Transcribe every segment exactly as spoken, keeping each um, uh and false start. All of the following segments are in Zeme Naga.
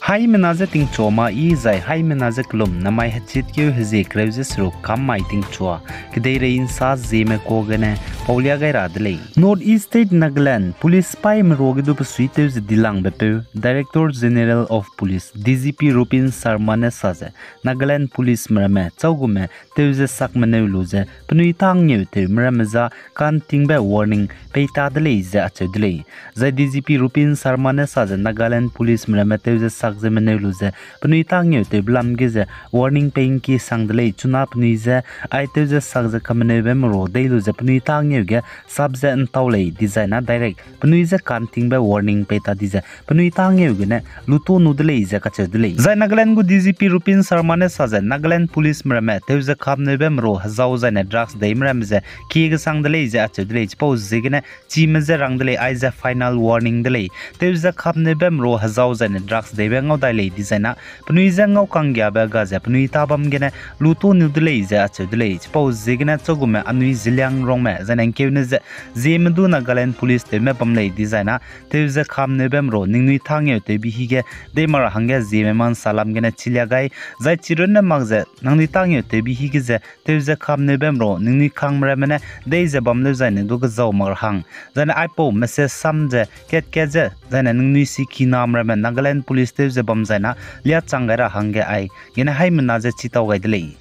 Haimena ze tingchua ma i zai haimena ze kelum namai hechitkeu hezie kereu ze seruk kam mai tingchua, kedeirei nsa zieme kuâ gene paulia gai ra de lei. North East State Nagaland Police sipaîme ruage du besuitew ze dilangbe peu, Director General of Police, D G P Rupin Sharma ne sa ze, Nagaland Policeme ramme châugume tew ze sakmeneu lu ze penui tâ ngeutew meramme za kantingbe warning pei ta de lei ze acheu de lei. Zai D G P Rupin Sharma ne sa ze Nagaland Policeme ramme tew ze sak ze meneu lu ze penui tâ ngeutewbe lam ge ze warning pei ngki sang de lei, chuna penui ze ai tew ze sak ze kameneube meru dei lu ze penui tâ ngeu ge sap ze ntau lei, dizai na direct penui ze kantingbe warning pei ta di ze penui tâ ngeu gene lutu nu de lei ze kacheu de lei. Zai Nagaland gu D G P Rupin Sharma ne sa ze Nagaland Policeme ramme tew ze kamneube meru hezau zai ne drugs deime ramme ze kie gesang de lei ze acheu de lei. Chipau ziegene chime ze rang de lei, aize final warning de lei. Tew ze kamneube meru hezau zai ne drugs deibe ngau dai lei, dizai na penui je ngau kanggiabe ga ze penui tâ bam gene lutu nu de lei ze acheu de lei. Chipau ziegene châugume anui Zeliangrongme zai ne ngkeune ze Zeme du Nagaland Police tewme bam lei, dizai na tew ze kamneube meru ningnui tâ ngeutewbe hige dei mak ra hangge Zeme ma nsa lam gene chilia gai, zai chirunne mak ze nangnui tâ ngeutewbe hige ze tew ze kamneube meru ningnui kangme ramme ne dei ze bam leu zai ne du kezau mak ra hang, zai ne aipau message sam ze kat kat ze zai ne ningnui sikiname ramme Nagaland Police tew ze bam zai na liachang gai ra hangge ai gene haimena ze chitau gai de lei.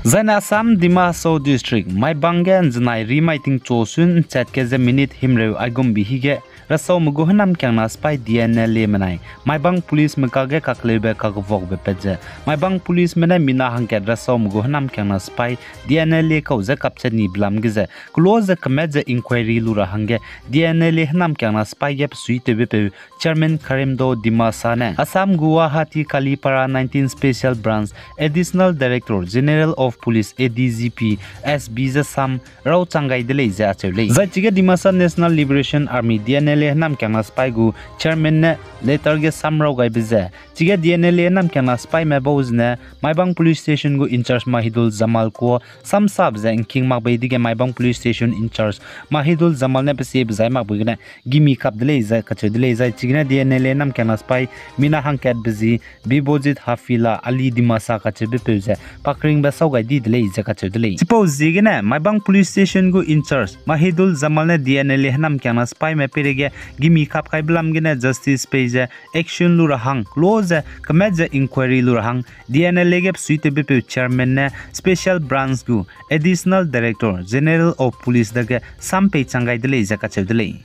Zai ne Assam Dima Hasao District Maibang ge nzenai rimai tingchu sun nchat ke ze minute himreu aigumbe hige Rasaume gu hênamkiangna sipai D N L A menai Maibang Policeme kage kakleube kakevuakbe pat ze Maibang Policeme ne mina hangkat Rasaume gu hênamkiangna sipai D N L A kau ze kapchat nibe lam ge ze kelo ze kemat ze inquiry lu ra hangge D N L A hênamkiangna sipai ge pesuitewbepeu Chairman Karimdo Dimasa ne Assam Guwahati Kalipara nineteen Special Branch Additional Director General of Police, A D G P, S B ze sam rauchang gai de lei ze acheu lei. Zai chige Dimasa National Liberation Army, D N L A hênamkiangna sipai gu Chairman ne letter ge sam rau gaibe ze chige D N L A hênamkiangna sipaime bau zene Maibang Police Station gu in-charge Mahidul Jamal kua samsabe ze ngking mak bei dege Maibang Police Station in-charge Mahidul Jamal ne pesiebe zai makbe gene gimi kap de lei ze kacheu de lei. Zai chigene D N L A hênamkiangna sipai mina hangkatbe zi Bibojit Hafila Ali Dimasa kacheubepeu ze pakringbe sau gai di de lei ze kacheu de lei. Chipau ziegene Maibang Police Station gu in-charge Mahidul Jamal ne D N L A hênamkiangna sipaime peireige gimi kap kaibe lam gene justice pei ze action lu ra hang, kelo ze kemat ze inquiry lu ra hang, D N L A ge pesuitewbepeu Chairman ne Special Branch gu Additional Director General of Police dage sam peichang gai de lei ze kacheu de lei.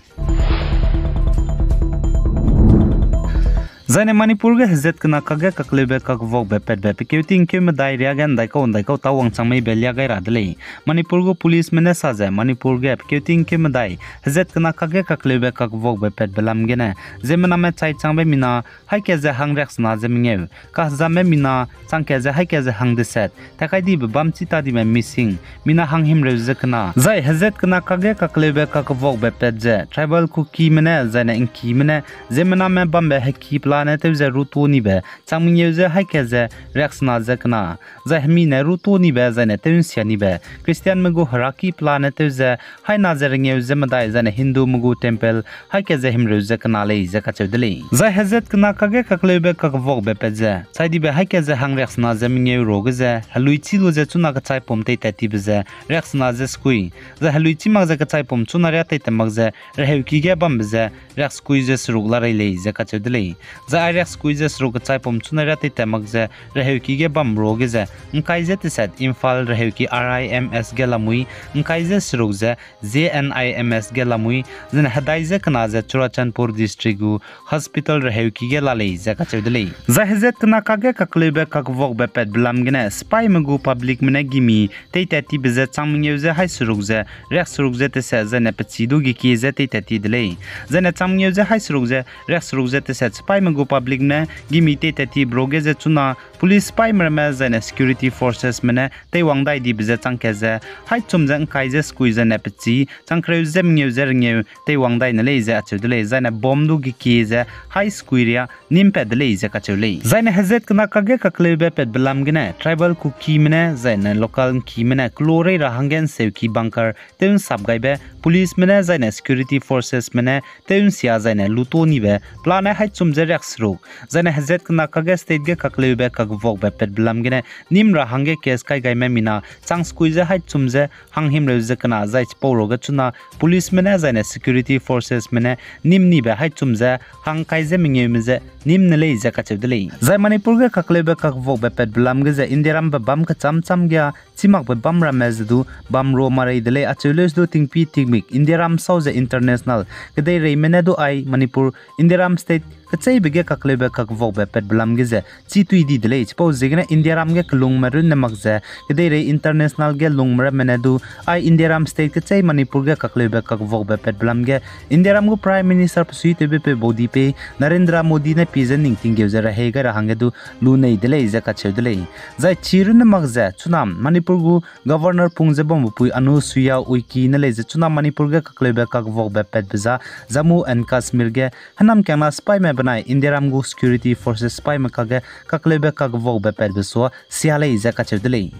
Zaine Manipur ge hezat kena kakge kakleube kakvuakbe patbe pe keuting keu medai riage ndaikau ndaikau tawang chang meibe lia gai ra de lei. Manipur gu policeme ne sa ze Manipur ge pe keuting keu medai hezat kena kakge kakleube kakvuakbe patbe lam gene ziemmename chai changbe mina haî ka ze hang riaksena ze mengeu, kahezamme mina chang ka ze haî ka ze hang deset, takai dibe bam chi ta dime missing, mina hang himreu ze kena. Zai hezat kena kakge kakleube kakvuakbe pat ze tribal Kukime ne zaine Ngkime ne ziemmename bambe heki pelane tew ze rutu nibe chang mengeu ze haî ka ze riaksena ze kena. Zai hemi ne rutu nibe zaine tew nsia nibe Christianme gu heraki pelane tew ze haî na ze rengeu ze medai zaine Hindume gu temple haî ka ze himreu ze kena lei ze kacheu de lei. Zai hezat kena kakge kakleube kakvuakbe pat ze chai dibe haî ka ze hang riaksena ze mengeu ruage ze helui chî lu ze chuna kechaipum teitat tibe ze riaksena ze sekui. Zai helui chî mak ze kechaipum chuna riâ teitat mak ze reheuki ge bambe ze riaksekui ze seruk larei lei ze kacheu de lei. Zai ai riaksekui ze seruk kechaipum chuna riâ teitat mak ze reheuki ge bam ruage ze ngkai ze teset Imphal reheuki R I M S ge lamui, ngkai ze seruk ze Z N I M S ge lamui, zaine hedai ze kena ze Churachandpur District gu hospital reheuki ge la lei ze kacheu de lei. Zai hezat kena kakge kakleube kakvuakbe patbe lam gene sipaime gu publicme ne gimi teitat tibe ze chang mengeu ze haî seruk ze riakseruk ze teset zaine pechî du gekie ze teitat ti de lei. Zaine chang mengeu ze haî seruk ze riakseruk ze teset sipaime gu Publicme gimi tei tat ti bro ge ze chuna police sipaime ramme zaine security forcesme ne teiwang dai dibe ze chang kat ze, haî chum ze ngkai ze sekui zaine pechî, chang kereu ze mengeu ze rengeu teiwang dai ne lei ze acheu de lei. Zaine bomb du gekie ze haî sekui riâ nîm pat de lei ze kacheu lei. Zaine hezat kena kakge kakleube patbe lam gene tribal Kukime ne zaine local Kime ne kelo rei ra hangge nseuki bunker tew nsap gaibe policeme ne zaine security forcesme ne tew nsia zaine luto nibe pelane haî chum ze riakseruk. Zaine hezat kena kakge state ge kakleube kakvokbe patbe lam gene nîm ra hangge case kai gaime mina chang sekui ze haî chum ze hanghimreu ze kena zai chipau ruage chuna policeme ne zaine security forcesme ne nîm nibe haî chum ze hangkai ze mengeume ze nîm ne lei ze kacheu de lei. Zai Manipur ge kakleube kakvokbe patbe lam ge ze Indiarambe bam kechâm châm ge chimakbe bam ramme ze du bam ro marei de lei acheu leu ze du tingpî tingmik Indiaram sau ze international kedeireime ne du ai Manipur Indiaram state kecheibe ge kakleube kakvokbe patbe lam ge ze chî tui di de lei. Chipau ziegene Indiaram ge kelungme runne mak ze kedeirei international ge lungme ramme ne du ai Indiaram state kechei Manipur ge kakleube kakvokbe patbe lam ge Indiaram gu Prime Minister besuitewbe peu baudipeu Narendra Modi ne pie ze ning tinggeu ze rehei gai ra hangge du lunei de lei ze kacheu de lei. Zai chi runne mak ze chuna Manipur gu Governor pung ze bambe pui Anusuiya Uikey ne lei ze chuna Manipur ge kakleube kakvokbe patbe za Jammu and Kashmir ge hênam kiangna sipaime benai Indiaram gu security forces sipaime kakge kakleube kakvokbe patbe sua sia lei ze kacheu de lei.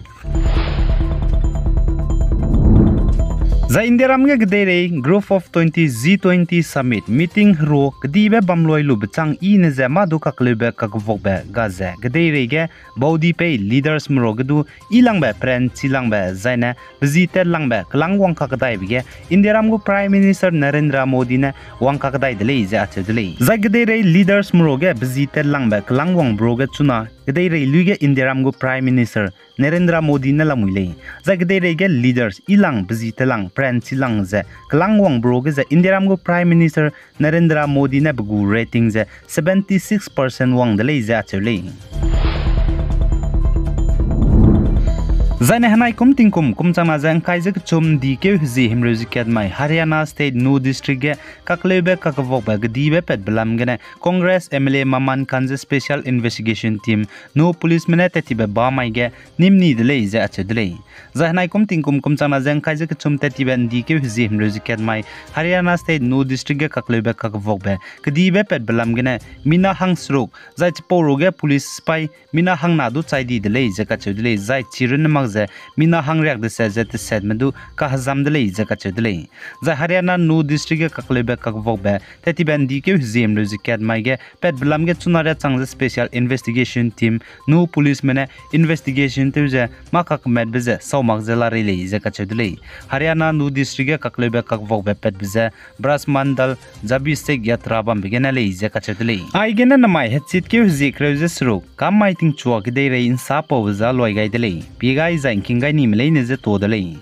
Zai Indiaram ge kedeirei Group of Twenty G twenty Summit meeting hero kedibe bam loi lube chang i ne ze mâ du kakleube kakvokbe ga ze kedeirei ge baudipeu leadersme ruage du yilangbe peranchilangbe zaine pezitetlangbe kelâng wangkakedaibe ge Indiaram gu Prime Minister Narendra Modi ne wangkakedai de lei ze acheu de lei. Zai kedeirei leadersme ruage pezitetlangbe kelâng wangbe ruage chuna kedeirei lui ge Indiaram gu Prime Minister Narendra Modi ne lamui lei. Zai kedeirei ge leaders yilang, pezitelang, peranchilang ze kelâng wangbe ruage ze Indiaram gu Prime Minister Narendra Modi ne pe gu rating ze seventy six percent wang de lei ze acheu lei. Zaine henai kum tingkum kum changna ze ngkai ze kechum ndikeu hezie himreu ze kat mai Haryana State Nuh District ge kakleube kakvokbe kedibe patbe lam gene Congress M L A Maman Khan ze Special Investigation Team Nuh policeme ne tat tibe bamai ge nîm ni de lei ze acheu de lei. Zai henai kum tingkum kum changna ze ngkai ze kechum tat tibe ndikeu hezie himreu ze kat mai Haryana State Nuh District ge kakleube kakvokbe kedibe patbe lam gene mina hangseruk zai chipau ruage police sipai mina hangna du chai di de lei ze kacheu de lei. Zai chi runne mak ze mina hangriak deset ze tesetme du kahezam de lei ze kacheu de lei. Zai Haryana Nuh District ge kakleube kakvokbe tat tibe ndikeu hezie himreu ze kat mai ge patbe lam ge chuna riâ chang ze Special Investigation Team Nuh policeme ne investigation tew ze mâ kakemetbe ze sau mak ze larei lei ze kacheu de lei. Haryana Nuh District ge kakleube kakvokbe patbe ze Braj Mandal Zabishek Yatra bambe gene lei ze kacheu de lei. Aigene namai hechitkeu hezie kereu ze seruk kam mai tingchua kedeirei nsa paube za luai gai de lei. Pie gai zai ngking gai nime leine ze ta de lei.